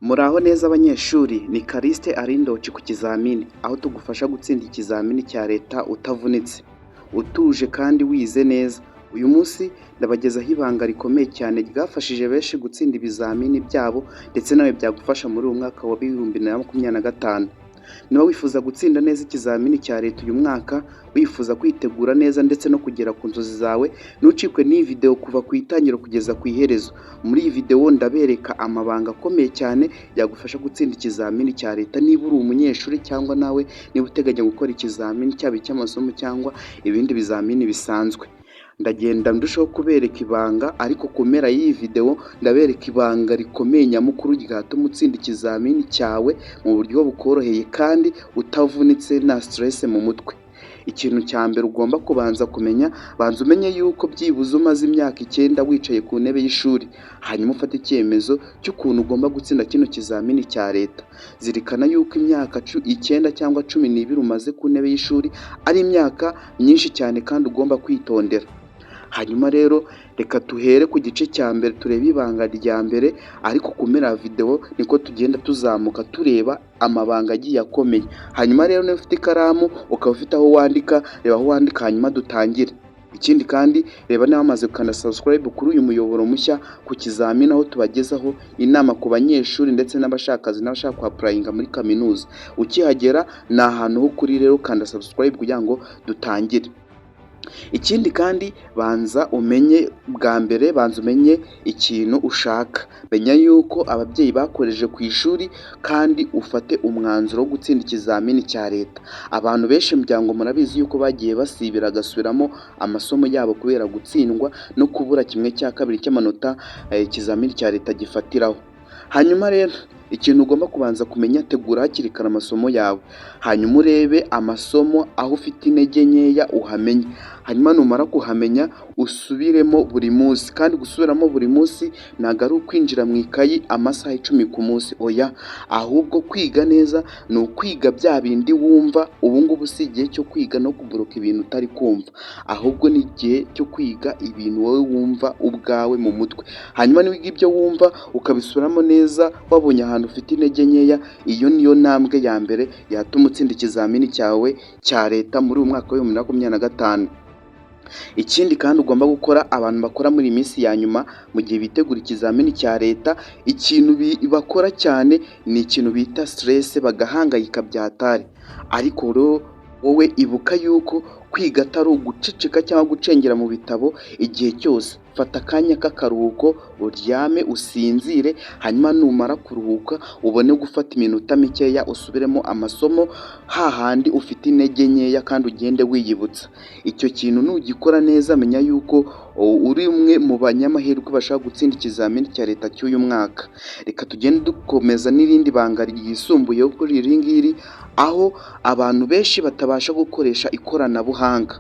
Muraho neza abanyeshuri, ni Callixte Arindoci ku kizamini, aho tugufasha gutsinda ikizamini cya leta utavunitse, utuje kandi wize neza. Uyu munsi ndabagezaho ibanga rikomeye cyane ryafashije benshi gutsinda ibizamini byabo, ndetse nawe byagufasha muri uyu mwaka wa 2025. Niba wifuza gutsinda neza ikizamini cya leta uyu mwaka, wifuza kwitegura neza ndetse no kugera ku nzozi zawe, ntucikwe n'iyi video kuva ku itangiriro kugeza ku iherezo. Muri iyi video ndabereka amabanga akomeye cyane yagufasha gutsinda ikizamini cya leta niba uri umunyeshuri, cyangwa nawe niba uteganya gukora ikizamini, cyaba icy'amasomo cyangwa ibindi bizamini bisanzwe. Ndagenda ndushaho kubereka ibanga, ariko ku mpera y'iyi video ndabereka ibanga rikomeye nyamukuru ryatuma utsinda ikizamini cyawe mu buryo bukoroheye kandi utavunitse, nta stress mu mutwe. Ikintu cya mbere ugomba kubanza kumenya, banza umenye yuko byibuze umaze imyaka 9 wicaye ku ntebe y'ishuri, hanyuma ufate icyemezo cy'ukuntu ugomba gutsinda kino kizamini cya leta. Zirikana yuko imyaka 9 cyangwa 12 umaze ku ntebe y'ishuri ari imyaka myinshi cyane kandi ugomba kwitondera. Hanyuma rero reka tuhere ku gice cya mbere, turebe ibanga rya mbere, ariko ku mpera ya video niko tugenda tuzamuka tureba amabanga agiye akomeye. Hanyuma rero niba ufite ikaramu, ukaba ufite aho wandika, reba aho wandika, hanyuma dutangire. Ikindi kandi, reba niba wamaze gukanda subscribe kuri uyu muyoboro mushya ku kizamini, aho tubagezaho inama ku banyeshuri ndetse n'abashakazi n'abashaka kwapplyinga muri kaminuza. Ukihagera ni ahantu ho kuri, rero kanda subscribe kugira ngo dutangire. Ikindi kandi, banza umenye bwa mbere, banza umenye ikintu ushaka. Menya yuko ababyeyi bakoreje ku ishuri kandi ufate umwanzuro wo gutsinda ikizamini cya leta. Abantu benshi muryango murabizi yuko bagiye basibira bagasubiramo amasomo yabo kubera gutsindwa no kubura kimwe cya kabiri cy'amanota ikizamini cya leta gifatiraho. Hanyuma rero ikintu ugomba kubanza kumenya, tegura hakiri kare amasomo yawe, hanyuma urebe amasomo aho ufite intege nkeya uhamenye, hanyuma numara kuhamenya usubiremo buri munsi. Kandi gusubiramo buri munsi ntabwo ari ukwinjira mu ikayi amasaha 10 ku munsi, oya, ahubwo kwiga neza ni ukwiga bya bindi wumva. Ubu ngubu si igihe cyo kwiga no kuboroka ibintu utari kumva, ahubwo ni igihe cyo kwiga ibintu wowe wumva ubwawe mu mutwe. Hanyuma niwiga ibyo wumva ukabisubiramo neza, wabonye ahantu ufite intege nkeya, iyo niyo ntambwe ya mbere yatuma utsinda ikizamini cyawe cya leta muri uyu mwaka wa 2025. Ikindi kandi ugomba gukora, abantu bakora muri iyi minsi ya nyuma mu gihe bitegura ikizamini cya leta, ikintu bakora cyane ni ikintu bita stress, bagahangayika byatari. Ariko rero wowe ibuka yuko kwiga atari uguceceka cyangwa gucengera mu bitabo igihe cyose. Fata akanya k'akaruhuko, uryame usinzire, hanyuma numara kuruhuka ubone gufata iminota mikeya usubiremo amasomo hahandi ufite intege nkeya, kandi ugende wiyibutsa. Icyo kintu nugikora neza, menya yuko uri umwe mu banyamahirwe bashaka gutsinda ikizamini cya leta cy'uyu mwaka. Reka tugende dukomeza n'irindi banga ryisumbuyeho kuri iri ngiri, aho abantu benshi batabasha gukoresha ikoranabuhanga.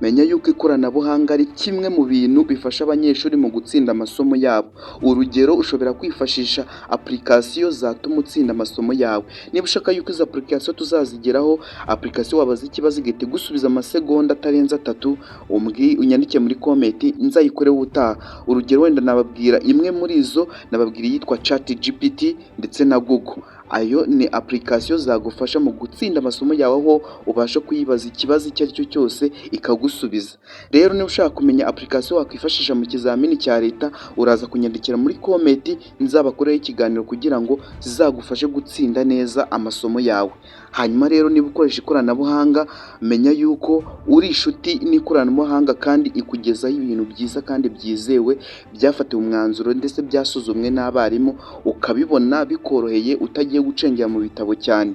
Menya yuko ikoranabuhanga ari kimwe mu bintu bifasha abanyeshuri mu gutsinda amasomo yabo. Urugero, ushobora kwifashisha application zatuma utsinda amasomo yawe. Niba ushaka yuko izo application tuzazigeraho, application wabaza ikibazo igahita igusubiza amasegonda atarenze 3, unyandike muri comment nzayikoreho ubutaha. Urugero wenda nababwira imwe muri izo, nababwira iyitwa ChatGPT ndetse na Google. Ayo ni application zagufasha mu gutsinda amasomo yawe, aho ubasha kuyibaza ikibazo icyo ari cyo cyose ikagusubiza. Rero niba ushaka kumenya application wakwifashisha mu kizamini cya leta, uraza kunyandikira muri comment nzabakoreho ikiganiro kugira ngo zizagufashe gutsinda neza amasomo yawe. Hanyuma rero niba ukoresha ikoranabuhanga, menya yuko uri inshuti n'ikoranabuhanga kandi ikugezaho ibintu byiza kandi byizewe, byafatiwe umwanzuro ndetse byasuzumwe n'abarimu, ukabibona bikoroheye utagiye gucengera mu bitabo cyane.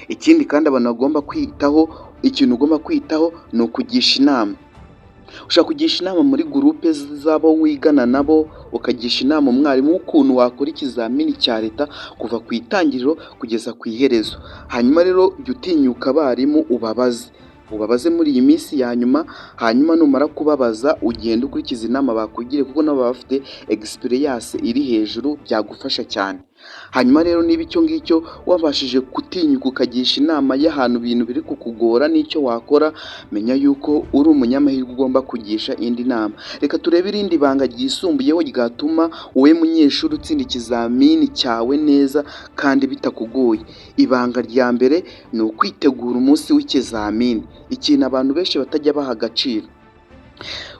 Ikindi kandi abantu bagomba kwitaho, ikintu ugomba kwitaho ni ukugisha inama. Ushobora kugisha inama muri groupe z'abo wigana nabo, ukagisha inama umwarimu w'ukuntu wakora ikizamini cya leta kuva ku itangiriro kugeza ku iherezo. Hanyuma rero jya utinyuka abarimu ubabaze, ubabaze muri iyi minsi ya nyuma, hanyuma numara kubabaza ugende ukurikiza inama bakugiriye, kuko nabo baba bafite experience iri hejuru, byagufasha cyane. Hanyuma rero, niba icyo ngicyo wabashije gutinyuka ukagisha inama y'ahantu ibintu biri kukugora n'icyo wakora, menya yuko uri umunyamahirwe ugomba kugisha indi nama. Reka turebe irindi banga ryisumbuyeho ryatuma wowe munyeshuri utsinda ikizamini cyawe neza kandi bitakugoye. Ibanga rya mbere ni ukwitegura umunsi w'ikizamini, ikintu abantu benshi batajya baha agaciro.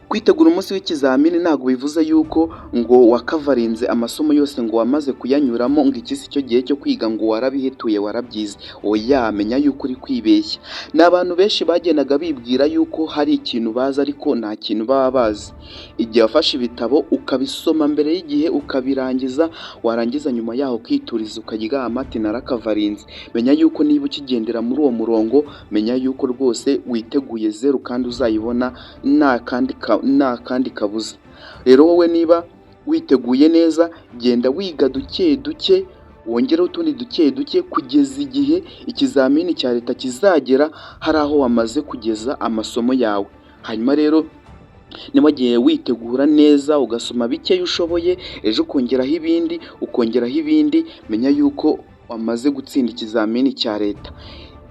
Kwitegura umunsi w'ikizamini ntabwo bivuze yuko ngo wakavarinze amasomo yose, ngo wamaze kuyanyuramo, ngo iki si cyo gihe cyo kwiga, ngo warabihetuye, warabyize. Oya, menya yuko uri kwibeshya. Ni abantu benshi bagendaga bibwira yuko hari ikintu bazi, ariko nta kintu baba bazi. Igihe wafashe ibitabo ukabisoma mbere y'igihe ukabirangiza, warangiza nyuma yaho ukituriza ukaryama ati narakavarinze, menya yuko niba ukigendera muri uwo murongo, menya yuko rwose witeguye zeru kandi uzayibona nta kandi kabuza. Rero wowe niba witeguye neza, genda wiga duke duke, wongereho utundi duke duke, kugeza igihe ikizamini cya leta kizagera hari aho wamaze kugeza amasomo yawe. Hanyuma rero niba wagiye witegura neza, ugasoma bikeya ushoboye, ejo ukongeraho ibindi, ukongeraho ibindi, menya yuko wamaze gutsinda ikizamini cya leta.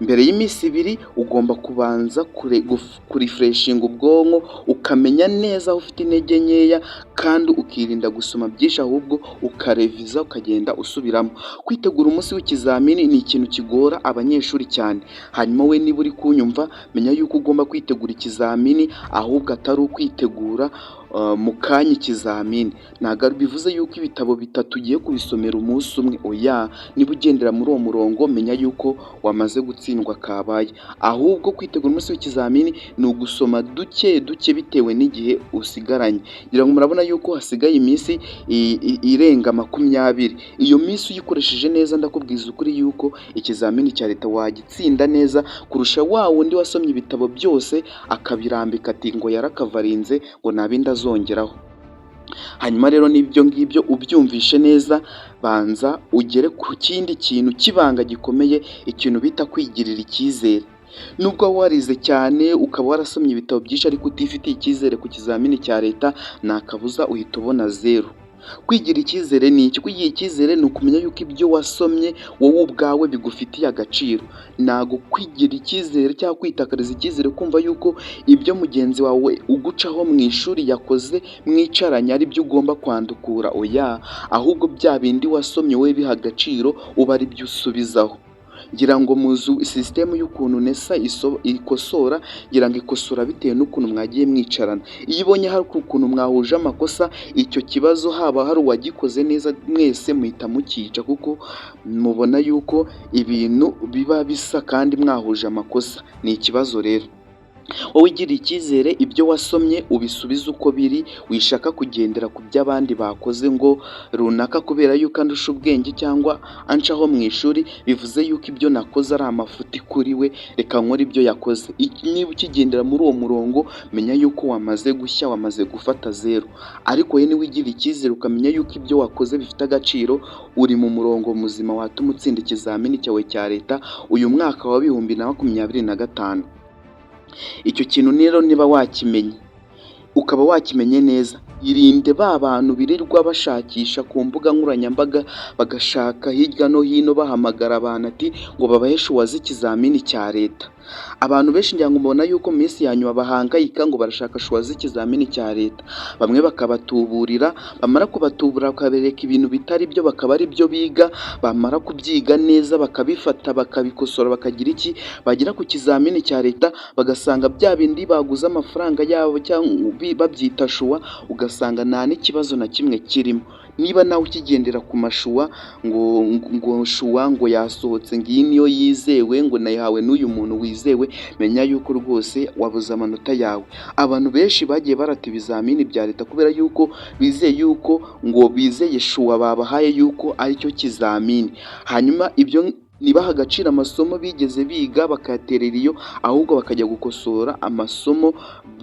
Mbere y'iminsi 2 ugomba kubanza kurefreshinga ubwonko, ukamenya neza aho ufite intege nkeya, kandi ukirinda gusoma byinshi, ahubwo ukareviza, ukagenda usubiramo. Kwitegura umunsi w'ikizamini ni ikintu kigora abanyeshuri cyane. Hanyuma we niba uri kunyumva, menya yuko ugomba kwitegura ikizamini, ahubwo atari ukwitegura mu kanya ikizamini. Ntabwo bivuze yuko ibitabo bitatu ugiye kubisomera umunsi umwe, oya. Niba ugendera muri uwo murongo, menya yuko wamaze gutsindwa kabaye. Ahubwo kwitegura umunsi w'ikizamini ni ugusoma duke duke bitewe n'igihe usigaranye. Ngira ngo murabona yuko hasigaye iminsi irenga 20. Iyo minsi uyikoresheje neza, ndakubwiza ukuri yuko ikizamini cya leta wagitsinda neza kurusha wa wundi wasomye ibitabo byose akabirambika ati ngo yarakavarinze, ngo nta bindi azongeraho. Hanyuma rero n'ibyo ngibyo ubyumvishe neza, banza ugere ku kindi kintu cy'ibanga gikomeye, ikintu bita kwigirira icyizere. Nubwo waba warize cyane, ukaba warasomye ibitabo byinshi, ariko utifitiye icyizere ku kizamini cya leta, nta kabuza uhita ubona zeru. Kwigira icyizere ni iki? Kwigira icyizere ni ukumenya yuko ibyo wasomye wowe ubwawe bigufitiye agaciro. Ntabwo kwigira icyizere cyangwa kwitakariza icyizere, kumva yuko ibyo mugenzi wawe ugucaho mu ishuri yakoze mwicaranye ari byo ugomba kwandukura, oya. Ahubwo bya bindi wasomye wowe biha agaciro, uba ari byo usubizaho. Ngira ngo muzi sisitemu y'ukuntu NESA ikosora, ngira ngo ikosora bitewe n'ukuntu mwagiye mwicarana. Iyo ibonye hari ukuntu mwahuje amakosa, icyo kibazo haba hari uwagikoze neza, mwese muhita mucyica, kuko mubona yuko ibintu biba bisa kandi mwahuje amakosa. Ni ikibazo rero. Wowe ugirira icyizere, ibyo wasomye ubisubize uko biri, wishaka kugendera ku byo abandi bakoze, ngo runaka kubera yuko andusha ubwenge cyangwa ancaho mu ishuri, bivuze yuko ibyo nakoze ari amafuti kuri we, reka nkore ibyo yakoze. Niba ukigendera muri uwo murongo, menya yuko wamaze gushya, wamaze gufata zeru. Ariko wowe niwigirira icyizere, ukamenya yuko ibyo wakoze bifite agaciro, uri mu murongo muzima watuma utsinda ikizamini cyawe cya leta uyu mwaka wa 2025. Icyo kintu rero niba wakimenye, ukaba wakimenye neza, irinde ba bantu birirwa bashakisha ku mbuga nkoranyambaga, bagashaka hirya no hino, bahamagara abantu ati ngo babahe choix z'ikizamini cya leta. Abantu benshi ngira ngo mubona yuko mu minsi ya nyuma bahangayika ngo barashaka choix z'ikizamini cya leta, bamwe bakabatuburira, bamara kubatubura bakabereka ibintu bitari byo, bakaba ari byo biga, bamara kubyiga neza bakabifata, bakabikosora, bakagira iki, bagera ku kizamini cya leta bagasanga bya bindi baguze amafaranga yabo cyangwa babyita choix, ugasanga nta n'ikibazo na kimwe kirimo. Niba nawe ukigendera ku ma choix, ngo choix ngo yasohotse, ngo iyi niyo yizewe, ngo nayihawe n'uyu muntu wizewe, menya yuko rwose wabuze amanota yawe. Abantu benshi bagiye barata ibizamini bya leta kubera yuko bizeye yuko ngo bizeye choix babahaye yuko aricyo kizamini, hanyuma ibyo ntibahe agaciro amasomo bigeze biga, bakayaterera iyo, ahubwo bakajya gukosora amasomo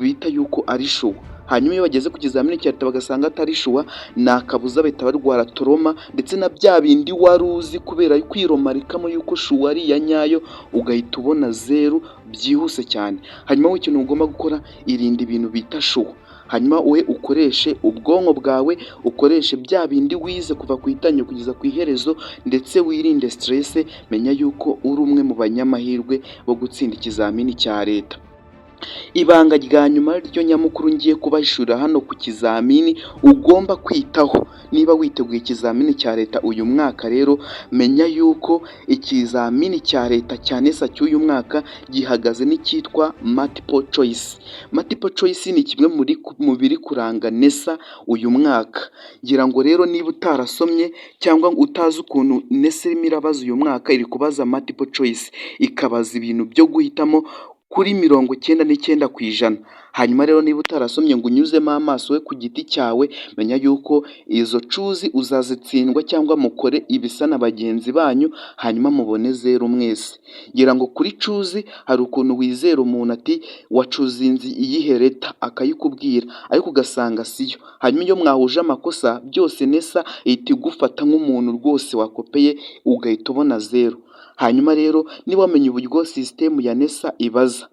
bita yuko ari choix. Hanyuma iyo bageze ku kizamini cya leta bagasanga atari choix, nta kabuza bahita barwara trauma, ndetse na bya bindi wari uzi kubera kwiromarikamo yuko choix ari iya nyayo, ugahita ubona zeru byihuse cyane. Hanyuma wowe ikintu ugomba gukora, irinde ibintu bita choix. Hanyuma we ukoreshe ubwonko bwawe, ukoreshe bya bindi wize kuva ku itangiriro kugeza ku iherezo, ndetse wirinde stress. Menya yuko uri umwe mu banyamahirwe bo gutsinda ikizamini cya leta. Ibanga rya nyuma ryo nyamukuru ngiye kubahishurira hano ku kizamini ugomba kwitaho niba witeguye ikizamini cya leta uyu mwaka rero, menya yuko ikizamini cya leta cya NESA cy'uyu mwaka gihagaze n'icyitwa multiple choice. Multiple choice ni kimwe mu biri kuranga NESA uyu mwaka. Ngira ngo rero niba utarasomye cyangwa utazi ukuntu NESA irimo irabaza uyu mwaka, iri kubaza multiple choice, ikabaza ibintu byo guhitamo kuri 99%. Hanyuma rero niba utarasomye ngo unyuzemo amaso we ku giti cyawe, menya yuko izo choose uzazitsindwa cyangwa mukore ibisa na bagenzi banyu, hanyuma mubone zeru mwese. Ngira ngo kuri choose hari ukuntu wizera umuntu ati: "Wachoosinze iyihe letter?" Akayikubwira, ariko ugasanga siyo. Hanyuma iyo mwahuje amakosa byose, NESA ihita igufata nk'umuntu rwose wakopeye, ugahita ubona zeru. Hanyuma rero niba wamenye uburyo sisitemu ya NESA ibaza,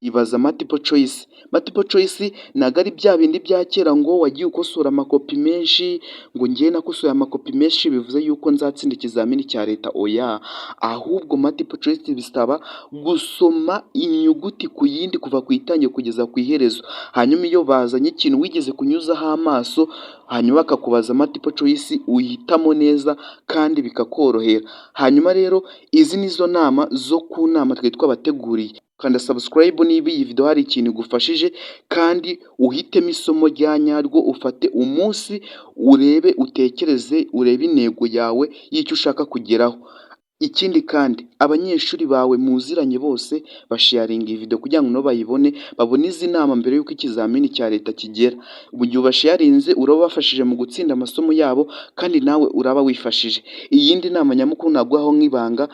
ibaza multiple choice. Multiple choice ntabwo ari bya bindi bya kera ngo wagiye ukosora amakopi menshi, ngo ngewe nakosoye amakopi menshi bivuze yuko nzatsinda ikizamini cya leta, oya. Ahubwo multiple choice bisaba gusoma inyuguti ku yindi kuva ku itangiriro kugeza ku iherezo. Hanyuma iyo bazanye ikintu wigeze kunyuzaho amaso, hanyuma bakakubaza multiple choice, uhitamo neza kandi bikakorohera. Hanyuma rero izi nizo nama zo ku nama twari twabateguriye. Kanda subscribe niba iyi video hari ikintu igufashije, kandi uhitemo isomo rya nyaryo, ufate umunsi urebe, utekereze, urebe intego yawe y'icyo ushaka kugeraho. Ikindi kandi, abanyeshuri bawe muziranye bose basharinga iyi video kugira ngo nabo bayibone, babone izi nama mbere y'uko ikizamini cya leta kigera. Mu gihe ubasharinze uraba ubafashije mu gutsinda amasomo yabo, kandi nawe uraba wifashije. Iyindi nama nyamukuru naguhaho nk'ibanga,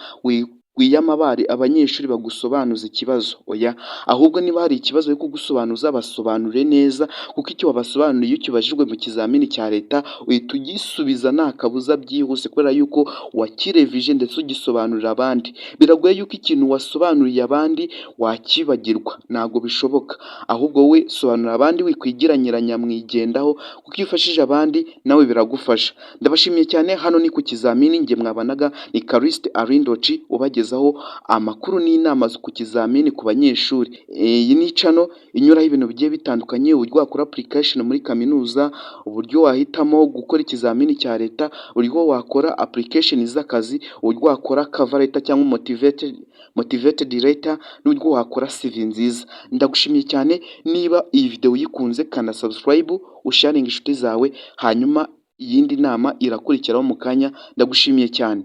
wiyamabare abanyeshuri bagusobanuza ikibazo, oya. Ahubwo niba hari ikibazo bari kugusobanuza, basobanurire neza, kuko icyo wabasobanuriye iyo ukibajijwe mu kizamini cya leta uhita ugisubiza nta kabuza byihuse, kubera yuko wakirevije ndetse ugisobanurira abandi. Biragoye yuko ikintu wasobanuriye abandi wakibagirwa, ntabwo bishoboka. Ahubwo wowe sobanurira abandi, wikwigira nyiranyamwigendaho, kuko iyo ufashije abandi nawe biragufasha. Ndabashimiye cyane, hano ni ku kizamini, njye mwabanaga ni Callixte Arindoci ubagezaho amakuru n'inama ku kizamini ku banyeshuri. Iyi ni channel inyuraho ibintu bigiye bitandukanye: uburyo wakora application muri kaminuza, uburyo wahitamo gukora ikizamini cya leta, uburyo wakora application z'akazi, uburyo wakora cover letter cyangwa motivated letter, n'uburyo wakora CV nziza. Ndagushimiye cyane. Niba iyi video uyikunze, kanda subscribe, usharinge inshuti zawe, hanyuma iyindi nama irakurikiraho mu kanya. Ndagushimiye cyane.